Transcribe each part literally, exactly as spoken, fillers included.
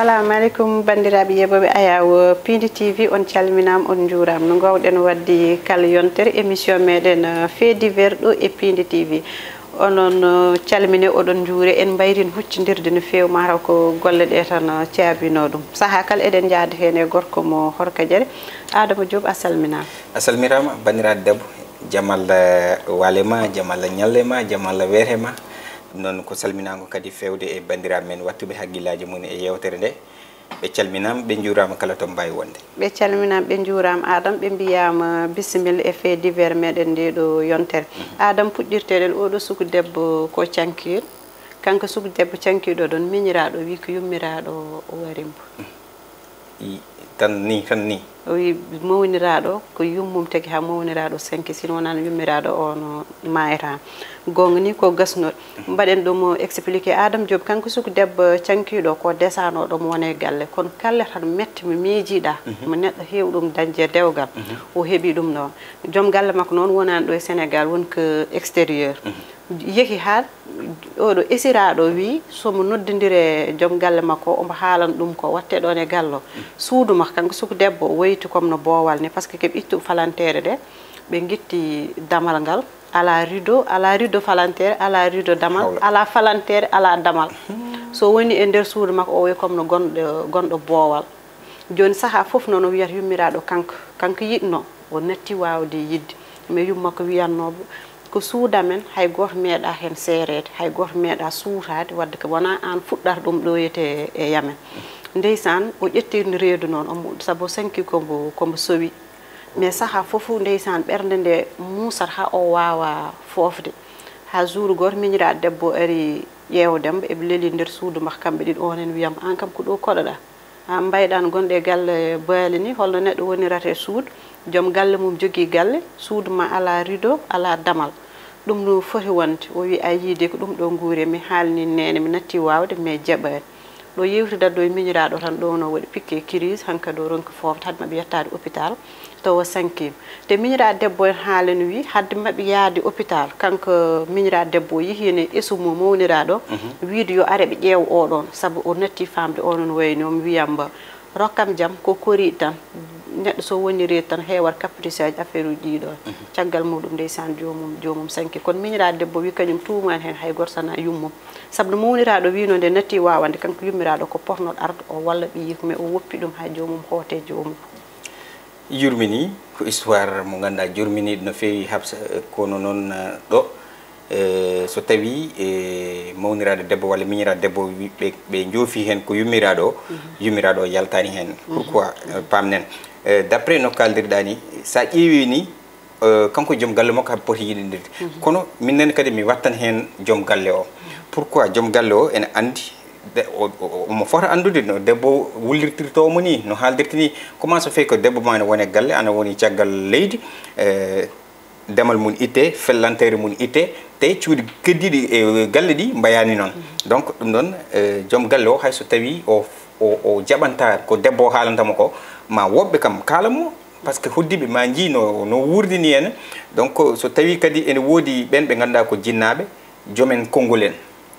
Assalamu aleykum, banndiraaɓe yeɓooɓe Ayaw Pindi T V, on calminaama, on njuuraama. No ngoowɗen waɗde kala yontere émission meɗen, euh, Fait divers ɗo e Pindi T V. Onon, euh, calmine, oɗon njuure, en mbayrin huccindirde no feewi, mataw ko golle ɗe tan, euh, caabinoo ɗum. Sahaa kala eɗen njahda heen e gorko mo Horkadiere. Adama Diop, a salminaama. A salmiraama, banndiraaɗo debbo. Jam Allah, eh, waale ma, jam Allah ñalle ma, jam Allah weere ma. Ɗum noon ko salminaango kadi feewde e banndiraaɓe men waɗtuɓe hakkillaaji mum e yeewtere nde. Ɓe calminaama, ɓe njuuraama kala to mbaawi wonde. Ɓe calminaama, ɓe njuuraama, Adam, ɓe mbiyaama bisimilla e Fait divers meɗen nde ɗo yontere. Adam, puɗɗirteɗen oɗo suku debbo ko cankiiɗo. Kanko suku debbo cankiiɗo ɗon, miñiraaɗo wi ko yummiraaɗo o wari mbo. I-, tan ni, tan ni. O wi mawniraaɗo ko yummum tagi haa mawniraaɗo sanki, sino wonano yummiraaɗo o no maayata. Goonga ni ko gasnol. Mbaɗen ɗum expliqué. Adam Diop, kanko suku debbo cankiiɗo ko desanooɗo mo wona e galle. Kono kala tan mette mo miijiɗa, mo neɗɗo heewi ɗum dañde dewgal, o heɓi ɗum ɗon. Joom galle makko noon wonani ɗo e Sénégal, woni ko extérieur. Yehi haa oɗo esiraaɗo wi so mo noddindire joom galle makko, omo haalan ɗum ko watte ɗon e gallo. Suudu makko, kanko suku debbo, o woyti comme no boowal ni, parce que keɓe ittu falanteere ɗe, ɓe ngitti damal ngal, ala rideau, ala rideau falanteere, ala rideau damal, ala falanteere, ala damal. So woni e nder suudu makko, o woyi comme no gonɗo, gonɗo boowal. Jooni, sahaa fof noon o wiyata yummiraaɗo kanko, kanko yiɗno, o natti waawde yiɗde. Mais yumma ko wiyatnooɓe, ko suudu amen, hay gooto meeɗa heen seereede, hay gooto meeɗa suutaade, wadde ko wonaa aan fuɗɗata ɗum ɗo yete e yamen. Ndeysaan, o ƴettirni reedu noon, omo, sabu o sanki ko mbo, ko mbo sowi. Mais sahaa fof, ndeysaan, ɓernde nde muusata haa o waawa foofde. Haa jour gooto, miñiraaɗo debbo ari ƴeewde mo, eɓe leli nder suudu makko kamɓe ɗiɗo, oon en wiyam, "Aan kam ko ɗo koɗoɗaa? Aan mbayɗaan gonɗo e galle baali ni, holno neɗɗo wonirata e suudu? Joom galle mum jogii galle, suudu ma alaa rideau, alaa damal. Ɗum no foti wonde?" O wi, "A yii de, ko ɗum ɗo nguuri, mi haalni neene, mi natti waawde, mais jaɓaani." Ɗo yewtidata ɗo e miñiraaɗo tan, ɗo no waɗi piqué crise, hankadi o ronki foofde, hade maɓɓe yettaade hôpital, tawa sankiima. Te miñiraaɗo debbo en haalani wi, hade maɓɓe yahde hôpital, kanko miñiraaɗo debbo o yehi heen e esu mo mawniraaɗo, wiide yo are ɓe ƴeew oɗon, sabu o natti faamde onon wayni, omo wiyam mba, "Rokkam jam, ko kori tan, neɗɗo so woni reedu tan heewat caprice aji, affaire uji ɗiɗo." Caggal muɗum, ndeysaan, joomum, joomum sanki. Kono miñiraaɗo debbo wi kañum tuumaani heen hay gooto, sana yummum. Sabu no mawniraaɗo wino nde natti waawande, kanko yummiraaɗo ko potnoo arde o walla ɓiyiiko, mais o woppi ɗum haa joomum hoote joomum. Yurmini, ko histoire mo ngannduɗaa jurminiiɗo no feewi, Habsa, kono noon, eh, ɗo, eh, so tawii, eh, mawniraaɗo debbo walla miñiraaɗo debbo wi-, ɓe, ɓe njoofi heen ko yummiraaɗo o, yummiraaɗo o yaltaani heen. Pourquoi, eh, paamnen? Eh, d'après no kaaldirɗaa ni, so a ƴeewii ni, eh, kanko joom galle makko haɓe poti yiɗindirde. Kono min nani kadi mi wattan heen joom galle o. Pourquoi joom galle o ene anndi, de-, o, o, omo fota anndude no debbo wullirtirtoo mo ni, no haaldirta ni. Comment se fait que debbo ma ne wone galle, ana woni caggal leydi, eh, damal mum itte, fellanteere mum itte, te cuuɗi keddiiɗi e galle ɗi mbayaani noon. Donc, ɗum ɗoon, eh, joom galle o, hay so tawii o, o, o jaɓanta ko debbo o haalanta mo ko, ma woɓɓe kam kaala mo, parce que hoddiiɓe ma njii no, no wuurdini en. Donc, so tawii kadi ene woodi ɓeen ɓe ngannduɗaa ko jinnaaɓe, joomen konngol en,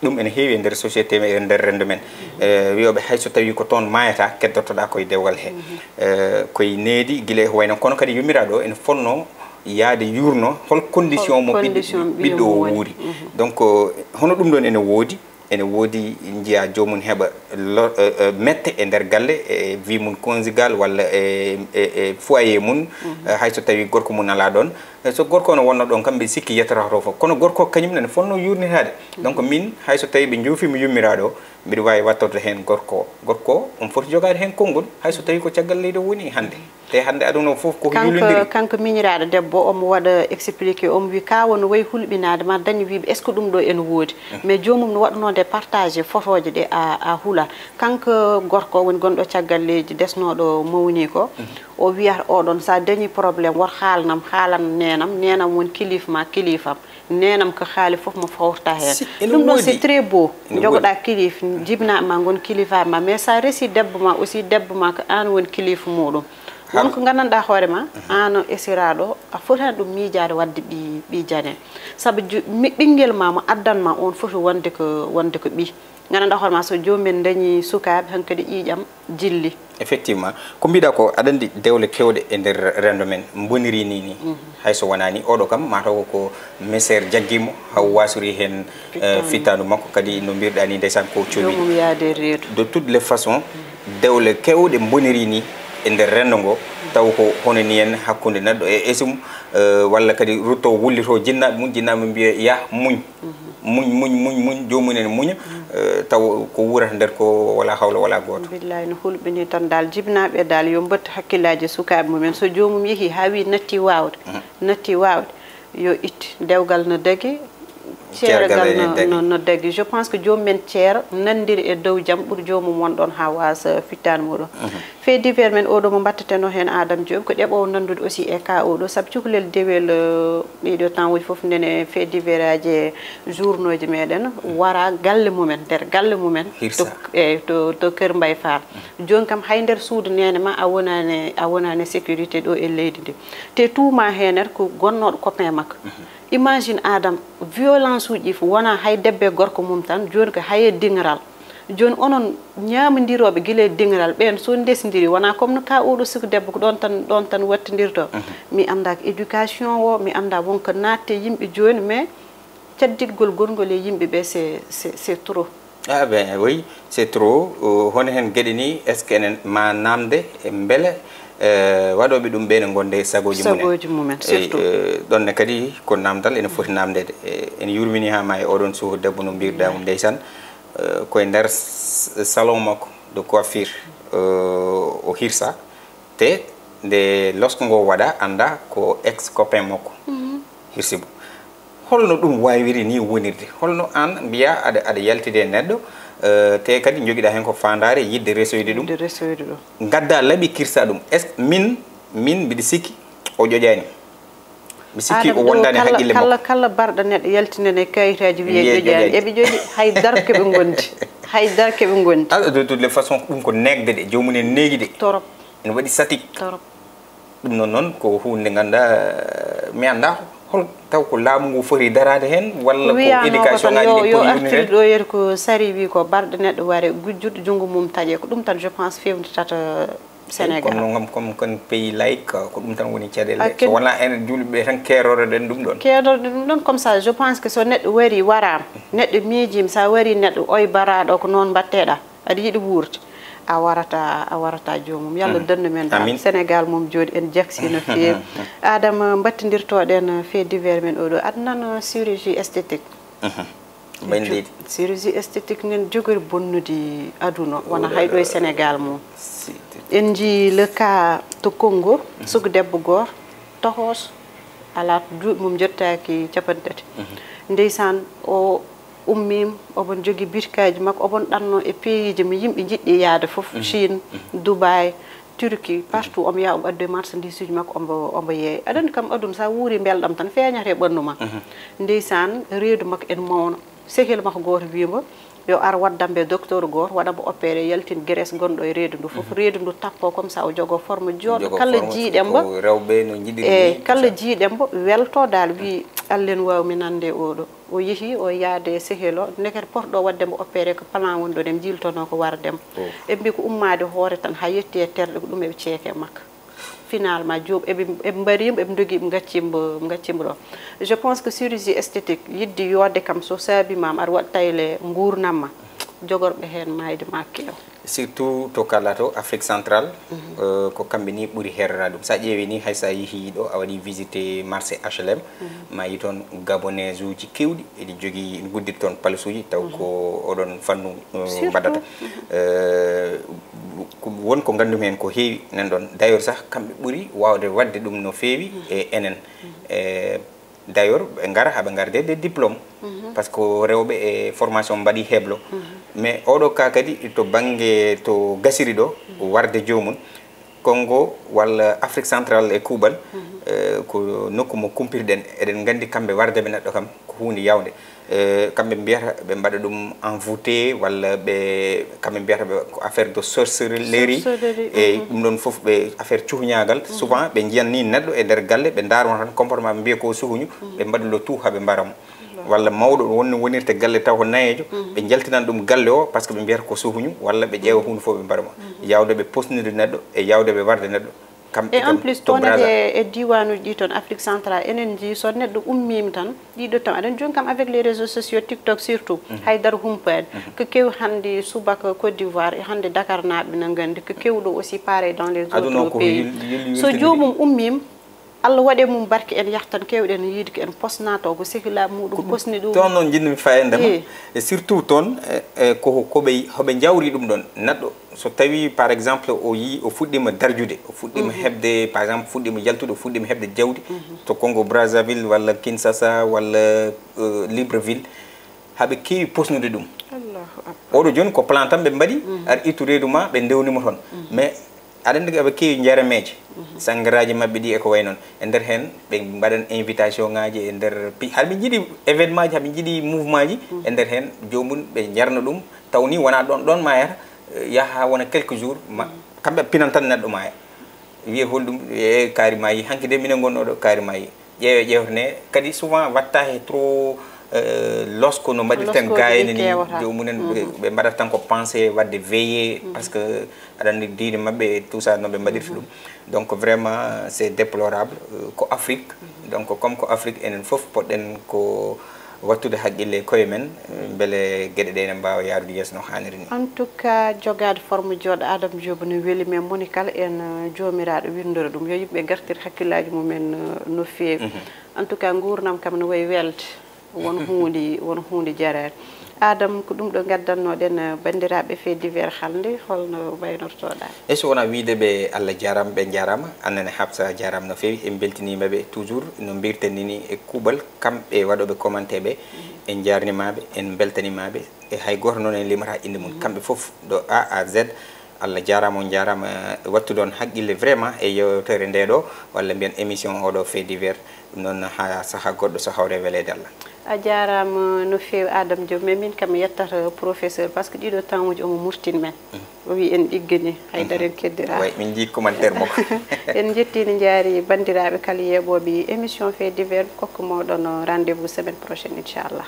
ɗum ene heewi e nder société, e nder renndo men. Eh, wiyooɓe hay so tawii ko toon maayata, keddortoɗaa koye dewgal he. Eh, koye needi, gila e ko wayi noon. Kono kadi yummiraaɗo o ene fotnoo yahde yuurno hol condition mo ɓiɗɗo, ɓiɗɗo o wuuri. Donc, hono ɗum ɗoon ene woodi, ene woodi njiyaa joomum heɓa lo-, eh, eh, mette e nder galle, e vie mum conjugal walla e, e, e foyer mum, eh, hay so tawii gorko mum alaa ɗoon. Eh, so gorko o no wonno ɗoon kam, mbiɗa sikki yettotaako to fof. Kono gorko o kañum nene fotnoo yuurnitaade. Donc, min, hay so tawii ɓe njoofiima yummiraaɗo o, mbiɗa waawi wattorde heen gorko o. Gorko o, omo foti jogaade heen konngol, hay so tawii ko caggal leydi o woni hannde. Te hannde aduna o fof ko yullondiri. Kanko miñiraaɗo debbo, omo waɗa expliqué, omo wi, "Kaaw o no wayi hulɓinaade, ma dañ wiiɓe, est-ce que ɗum ɗo ene woodi?" Mais joomum no waɗunoo nde partagé fotooje ɗe a, a hulat. Kanko gorko o woni gonɗo caggal leydi, desnooɗo mawni ko, o wiyata oɗon, "So a dañii problème, wot haalanam, haalan neenam, neenam woni kilifa ma, kilifam. Neenam ko haali fof mo fawta heen." Ɗum ɗon, c'est très beau. Njogoɗaa kilifa, jibinaaɓe ma ngon kilifaaɓe ma, mais so a resi debbo ma aussi, debbo ma ko aan woni kilifa muɗum. Won ko nganndanɗaa hoore ma, aan esiraaɗo, a fotaani ɗum miijaade waɗde ɓii, ɓii janee. Sabu ju-, mi-, ɓinngel ma mo addan ma on foti wonde ko, wonde ko ɓii. Nganndanɗaa hoore ma, so joomum en dañii sukaaɓe, hankadi ƴiiƴam jilli. Effectivement. Ko mbiɗa ko, aɗa anndi dewle keewɗe e nder renndo men mboniri ni, ni. Hay so wonaa ni, oɗo kam, mataw ko meseer jaggi mo, haw wasori heen, eh, fittaandu makko, kadi no mbiruɗaa ni, ndeysaan, ko cowi. Joomum yaade reedu. De toutes les façons, dewle keewɗe mboniri ni e nder renndo ngo, taw ko hono ni en hakkunde neɗɗo e esum, eh, walla kadi rutto wullito jinnaaɓe mum, jinnaaɓe mum mbiya, "Yah, muñ." Muñ, muñ, muñ, muñ, joomum ene muña, eh, taw ko wuurata nder ko wala hawla wala gooto. Billahi, no hulɓini tan dal, jibinaaɓe dal, yo mbattu hakkillaaji e sukaaɓe mumen. So joomum yehi haa wi natti waawde, natti waawde, yo ittu. Dewgal no dagi, ceergal no, no, no dagi. Je pense que joomum en ceer nanndiri e dow jam ɓuri joomum won ɗoon haa waasa fittaandu muɗum. Fait divers men oɗo mo mbattaten o heen, Adam Diop, ko ɗeɓoowo nanndude aussi e cas oɗo, sabu cukalel dewel, eh, ɗiɗo temps uji fof nene fait divers aji e journaux ji meɗen wara galle mumen, nder galle mumen, to, eh, to, to Kër Mbaye Fall. Jooni kam hay nder suudu nene ma a wonani, a wonani sécurité ɗo e leydi ndi. Te tuuma heen ko gonnooɗo copain makko. Imagine Adam, violence uji fof wona hay debbo e gorko mum tan, jooni ko hay e diŋral. Jooni onon ñaamondirooɓe gila e diŋral ɓeen, so ndesndiri, wonaa comme no ka oɗo suka debbo ko ɗoon tan, ɗoon tan wattindirtoo. Mi anndaa ko éducation o, mi anndaa won ko naatte yimɓe jooni, mais cadditgol gonngol e yimɓe ɓe, c'est, c'est, c'est trop. Ah ben, oui, c'est trop. Euh, hono heen geɗe ni, est-ce que enen ma naamde e mbele, euh, waɗooɓe ɗum ɓe ne ngonde e sagooji mumen? Sagooji mumen, surtout. Eh, ɗoon ne kadi ko naamdal ene foti naamndeede. Eh, en yurmini haa ma e oɗon suhu debbo no mbiirɗaa mum ndeysaan. Eh, koye nder s-, salon makko de coiffure, eh, o hirsa. Te nde losko ngo waɗa, annda ko ex copain makko hirsi mo. Holno ɗum waawiri ni wonirde? Holno aan mbiya aɗa, aɗa yaltide e neɗɗo, eh, te kadi njogiɗaa heen ko faandaare yiɗde resoyde ɗum? Yiɗde resoyde ɗum. Ngadda laɓi kirsa ɗum. Est-ce que min, min mbiɗa sikki o ƴoƴaani? Mi sikki o wondaani haqqille makko. Kala, kala barɗo neɗɗo yaltinane kayitaaji wiye ƴoƴaani. Eɓe ƴoƴi, hay dara keɓe ngondi. Hay dara keɓe ngondi. Ah, de toutes les façons, ɗum ko neegde de, joomum en neegi de. Torop. Ene waɗi satik. Torop. Ɗum noon, noon ko huunde nde ngannduɗaa, mi anndaa hol taw ko laamu ngu foti daraade heen, walla ko éducation ngaji ɗi poti yurminde? Yo artir ɗo yeru ko sari wi ko barɗo neɗɗo ware gujjuɗo junngo mum taƴe. Ko ɗum tan, je pense, fewnditata Sénégal. Kono noon kam, comme kon pays laïque, ko ɗum tan woni caɗeele. So wonaa enen juulɓe ɓe tan keeroroɗen ɗum ɗoon. Keeroroɗen ɗum ɗoon, comme ça, je pense que so neɗɗo wari, waraama, neɗɗo miijiima, so a wari neɗɗo, oy baraaɗo, ko noon mbatteɗaa, aɗa yiɗi wuurde, a warata, a warata joomum. Yo Allah dandu men dal. Amin. Sénégal mum jooɗi, en jaksi no feewi. Adama, mbattindirtoɗen fait divers men oɗo. Aɗa nana chirurgie esthétique. Mbayndi leydi. Chirurgie esthétique nen jogori bonnude aduna, wona hay ɗo e Sénégal mum. En njii le cas to Congo, suka debbo gooto, tohos, alaa duuɓi mum jottaaki capanɗe tati. Ndeysaan, o ummiima, omo jogii bitikaaji makko, omo ɗanno e peyiiji mo yimɓe njiɗɗi yaade fof, Chine, Dubaï, Turquie, partout, omo yaha, omo addoya marchandise uji makko, omo, omo yeeya. Aɗa anndi kam, aduna, so a wuuri mbelɗam tan, feeñata e ɓanndu ma. Ndeysaan, reedu makko ene mawna. Sehil makko gooto wii mo, yo ar waddam ɓe docteur gooto, waɗa mo opéré, yaltin graisse gonɗo e reedu ndu fof. Reedu ndu tappo comme ça, o jogoo forme jooɗo. Kala jiiɗen mbo, rewɓe no njiɗiri, e kala jiiɗen mbo, welto dal, wii, "Allen waaw mi nande oɗo." O yehi, o yaade e sehil o, ndekete potɗo waɗde mo opéré ko plan woni ɗon, en jiiltono ko warde mo. Ɓe mbi ko ummaade hoore tan, haa yetti e terɗe, ko ɗum eɓe ceeke makko. Finalement, joom, eɓe, eɓe mbarimo, eɓe ndogi, ɓe gaccimo, ɓe gaccimo ɗo. Je pense que chirurgie esthétique, yiɗde yoode kam, so saabi ma, aɗa waɗa tayle nguurnam ma, jogorɓe heen maayde ma keew. Surtout to kala to Afrique centrale, euh, ko kamɓe ni ɓuri herra ɗum. Sa ƴeewi ni, hay sa yehi ɗo, a waɗi visité marché H L M, ma yi toon Gabonais uji kewɗi, eɗi jogii, eɗi nguddita toon palisuuji, taw ko oɗon fannu, euh, mbaɗata. Euh, ko, won ko nganndumi heen ko heewi nan ɗoon. D'ailleurs sah, kamɓe ɓuri waawde waɗde ɗum no feewi e enen. E d'ailleurs, ɓe ngara, haɓe ngara de, de diplôme. Parce que rewɓe e formation mbaɗi heblo. Mais oɗo ka kadi to bannge to gasiri ɗo, warde joomum, Congo walla Afrique centrale e kuuɓal, eh, ko nokku mo kumpirɗen. Eɗen nganndi kamɓe wardeɓe neɗɗo kam, ko huunde yawnde. Eh, kamɓe mbiyata ɓe mbaɗa ɗum envoûté, walla ɓe, kamɓe mbiyata ɓe ko affaire de sorcellerie. Sorcellerie, e mhm. Ɗum ɗon fof ɓe affaire cuhñaagal. Mhm. Souvent ɓe njiyan ni neɗɗo e nder galle, ɓe ndaarma tan comportement, ɓe mbiya ko suhuñu, mhm, ɓe mbaɗa le tout haa ɓe mbaramo. Walla mawɗo won no wonirta galle taw ko nayeejo, mhm, ɓe njaltinan ɗum galle o, parce que ɓe mbiyata ko suhuñu, walla ɓe ƴeewa huunde fof ɓe mbaramo. Mhm. Yaawde ɓe posnude neɗɗo e yaawde ɓe warde neɗɗo. Kamɓe e en plus, to toon Brazza. E, e diiwaanuuji ɗi toon Afrique Centrale, enen njii so neɗɗo ummiima tan, ɗiɗo tan, aɗen jooni kam avec les réseaux sociaux, TikTok surtout, mhm, haydara humpaani. Mhm. Ko kew hannde subaka Côte d'Ivoire, e hannde Dakar naaɓe na nganndi, ko kewɗo aussi pareil dans les autres pays. Aduna ko yil-, yil-, so yiltindiri. Joomum ummiima, Allah waɗe mum barke, en yahtan, kewɗen yiide ko en posnato, ko sehilaaɓe muɗum posni ɗum. Toon noon njiɗmi fayande ma. Eey. E surtout toon, e, e ko, ko ɓe, hoɓe njawri ɗum ɗon. Neɗɗo so tawi, par exemple, o yi, o fuɗɗima darjude, o fuɗɗima, mhm, heɓde, par exemple, fuɗɗima yaltude, o fuɗɗima heɓde jawdi, mhm, to Congo Brazzaville, walla Kinshasa, walla, euh, Libreville, haɓe keewi posnude ɗum. Allahu akbar. Oɗo jooni ko plan tan ɓe mbaɗi, mhm, ar ittu reedu ma, ɓe ndewnimo toon. Mhm. Mais aɗa anndi aɓe keewi jarameeje, mhm, sangaraaji maɓɓe ɗi e ko way noon. E nder heen, ɓe mbaɗan invitation ŋaaji e nder pi-, haɗa ɓe njiɗi événement ji, haɗa ɓe njiɗi mouvement ji, mhm, e nder heen, joomum ɓe njarna ɗum, taw ni wonaa ɗoon, ɗoon maayata, eh, yaha haa wona quelques jours, ma, mhm, kamɓe pinan tan neɗɗo maaya. Wiye holɗum, e kaari maayi, hanki de minen ngonnoo ɗo kaari maayi. Ƴeewe ƴeewte ne, kadi souvent watta he trop, eh, losko no mbaɗirten. Loskooji gaayene ɗi ni, keewata. Joomumen, ɓe, mhm, ɓe mbaɗata tan ko pensé waɗde veillé, mhm, parce que aɗa anndi diine maɓɓe et tout ça, no ɓe mbaɗirta, mhm, ɗum. Donc vraiment, c'est déplorable, euh, ko Afrique. Mhm. Donc comme ko Afrique, enen fof poɗɗen ko wattude haqqille e koye men, mbele geɗe ɗe ene mbaawa yaarude yeeso no haaniri ni. En tout cas, jogaade forme jooɗo Adama Diop no weli, mais moni kala en, eh, joomiraaɗo winndora ɗum. Yo yimɓe ngartir hakkillaaji mumen, eh, no feewi. Mhm. En tout cas, nguurndam kam no wayi welde. Won huunde, won huunde jaraani. Adam, ko ɗum ɗo ngaddannoɗen, eh, banndiraaɓe fait divers hannde, holno mbaynortoɗaa? E so wonaa wiyde ɓe Allah jaaraama, ɓe njaaraama, Annene Hafsa jaaraama no feewi, en mbeltiniima ɓe toujours, no mbirten ni e kuuɓal, kamɓe waɗooɓe commenté ɓe, en njaarniima ɓe, en mbeltaniima ɓe, e hay gooto noon en limataa innde mum. Mhm. Kamɓe fof, de A à Z, Allah jaaraama, on njaaraama, e wattude on haqqille vraiment e yeewtere nde ɗo, walla mbiyen émission oɗo fait divers. Ɗum noon, haa sahaa goɗɗo so hawre weleede Allah. A jaaraama no feewi, Adam Diop, mais min kam mi yettata professeur, parce que ɗiɗo temps uji omo murtin men. Mm. O wi en ɗiggani, haydara en keddira. Way, min njii commentaire makko. En njettii, en njaari banndiraaɓe kala yeeɓooɓe émission fait divers, kokku mooɗon rendez-vous semaine prochaine, inchallah.